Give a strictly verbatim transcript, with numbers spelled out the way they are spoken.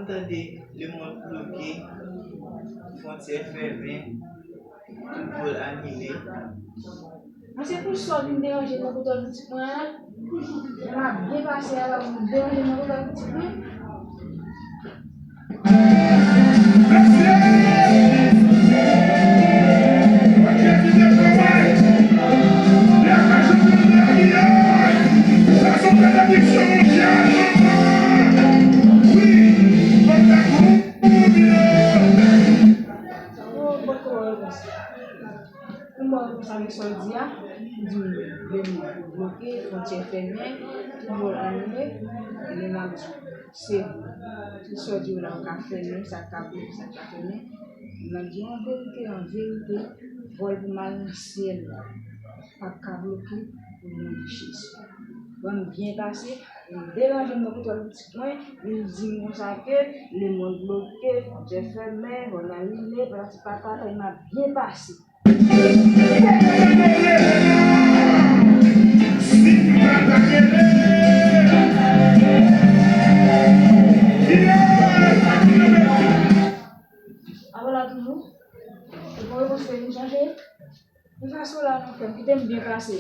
Tande, lemonn bloke, fwontyè fèmen, tout vòl anile. Mwen se pou sa w vin deranje m nan kote w pitit mwen an. M ap byen pase a la, w vin deranje m nan kote w pitit mwen. Pou mwen, konsa, men sa w di a, di w lemonn bloke, fwontyè fèmen, tout vòl anile, e men m ap di w, se vre. Tout sa w di yo la, yo ka fèmen, sa k ka bloke, sa k ka fèmen. M ap di w an verite, an verite, vòl pou m al nan syèl la p ap ka bloke pou mwen riches. Ban m byen pase, vin deranje m nan kote w pitit mwen, vin di m konsa ke lemonn bloke, fwontyè fèmen, vòl anile, patati patata, e m ap byen pase. Apa la toujou? Se bon repons ke vin chanje? Pou sa sou la nou fè m, kite m byen pase.